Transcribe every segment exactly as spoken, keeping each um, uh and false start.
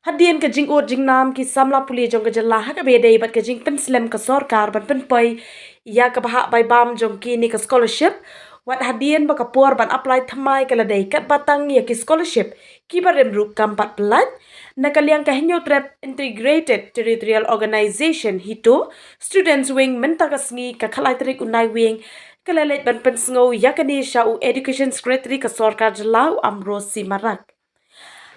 Hadien ka jingud jingnam ki samla pule jong ka jylla ha kaba ïadei bad ka jingpynslem ka sorkar ban pynpoi ïa ka bhah bai bam jong kine ka scholarship, wat hadien ba ka por ban apply thymmai ka la dei katba tang ïa ki scholarship kiba rim ruh kam pat pyllait, na ka liang ka Hynñiewtrep Integrated Territorial Organization HITO Students Wing mynta ka sngi ka khatlai tarik u Naiwieng ka la leit ban pynsngew ïa kane sha u Education Secretary ka sorkar jylla u Ambrose C Marak.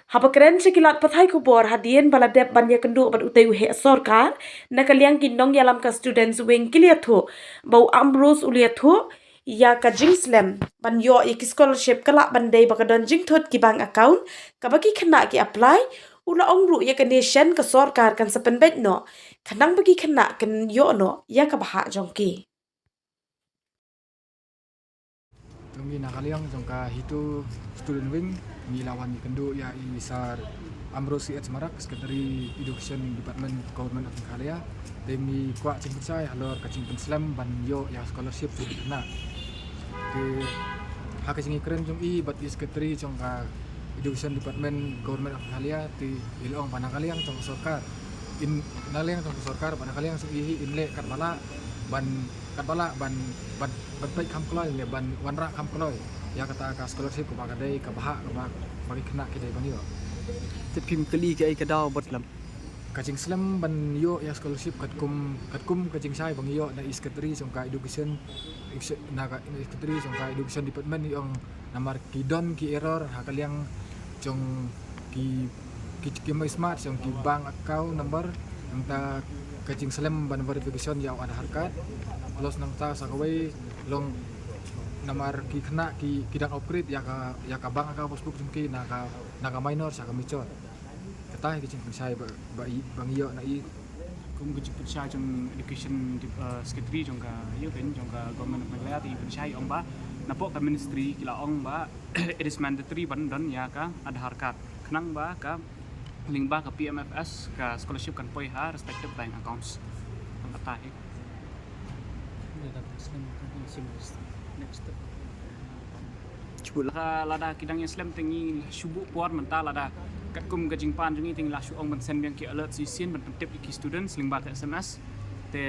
Haba kren sha ki lad pathai khubor hadien ba la dep ban ïakynduh bad utei u heh sorkar, na ka liang ki nongïalam ka Students Wing ki la ïathuh ba u Ambrose u la ïathuh ïa ka jingslem ban ïoh ïa ki scholarship ka lah ban dei ba ka don jingthut ki bank account kaba ki khynnah ki apply. U la ong ruh ïa kane shen ka sorkar kan sa pynbeit noh khnang ba ki khynnah kin ïoh noh ïa ka bhah jong ki. Jong ngi na ka liang jong ka HITO Student Wing, ngi la wan ïakynduh ïa i Sir Ambrose C H Marak, Secretary Education Department, Government of Meghalaya. Te ngi kwah jingpynshai halor ka jingpynslem ban ïoh ïa scholarship jong ki khynnah. Te ha ka jingïakren jong i bad i Secretary jong ka Education Department, Government of Meghalaya, te i la ong ba na ka liang jong ka sorkar, in, na ka liang jong ka sorkar bad na ka liang jong i hi in leh katba lah ban, katba lah ban, ban, ban peit kham kloi ne ban wanrah kham kloi ïa kata ka scholarship kaba ka dei ka bhah kaba, ba ki khynnah ki dei ban ïoh. Te phim kylli kaei ka daw bad lem? Ka jingslem ban ïoh ïa scholarship katkum, katkum ka jingshai ba ngi ïoh na i Secretary jong ka Education, na ka, na i Secretary jong ka Education Department, i ong namar ki don ki error ha ka liang jong ki, ki, ki mismatch jong ki bank account number, nangta ka jingslem ban verification ïa u Aadhaar card, plus nangta sa kawei long namar ki khynnah ki, ki dang upgrade ïa ka, ïa ka bank account passbook jong ki na ka, na ka minor sha ka mature. Kata hi ka jingpynshai ba, ba i, ba ngi ïoh na i. Kum ka jingpynshai jong Education Dep-, eh, Secretary jong ka, ïa ka, jong ka Government of Meghalaya, te i pynshai ong ba napoh ka ministry ki la ong ba it is mandatory ban don ïa ka Aadhaar card khnang ba ka lyngba ka P M F S ka scholarship kan poi ha respective bank accounts. Tang kata hi. Next step. Shu buh la. Ka lada ki dang ïaslem te ngi shu buh por mynta lada katkum ka jingpan jong ngi te ngi la shu ong ban send biang ki alert shisien ban pyntip ïa ki students lyngba ka S M S. Te,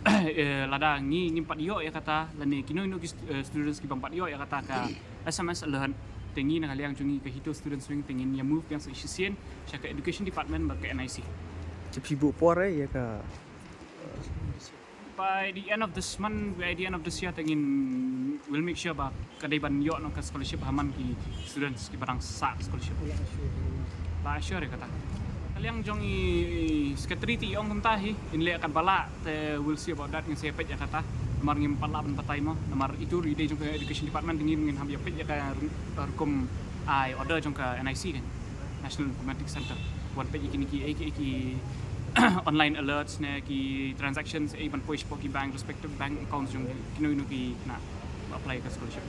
eh, lada ngi ngim pat ïoh ïa kata lane kino kino ki st-, eh, students ki bym pat ïoh ïa kata ka S M S alert, te ngi na ka liang jong ngi ka HITO Students Wing te ngin ïa move biang sa shisien sha ka Education Department bad ka N I C. Te phi buh por, eh, ïa ka By the end of this month, by the end of this year, te ngin will make sure ba ka dei ban ïoh noh ka scholarship ha man ki students kiba dang sah scholarship. La assure ïa kata. Ka liang jong i secretary te i ong kumta hi, in leh katba lah, te we'll see about that, ngin sa ïa peit ïa kata. Namar ngim pat lah ban batai mo, namar itu i dei jong ka Education Department, te ngin, ngin hap ïa peit ïa ka rukom ai order jong ka N I C kan. National Informatics Center. Wan peit ïa kine ki, eh, ki, ki online alerts ne ki transactions, eh, ban poi shapoh ki bank, respective bank accounts jong kino kino ki khynnah ba apply ka scholarship.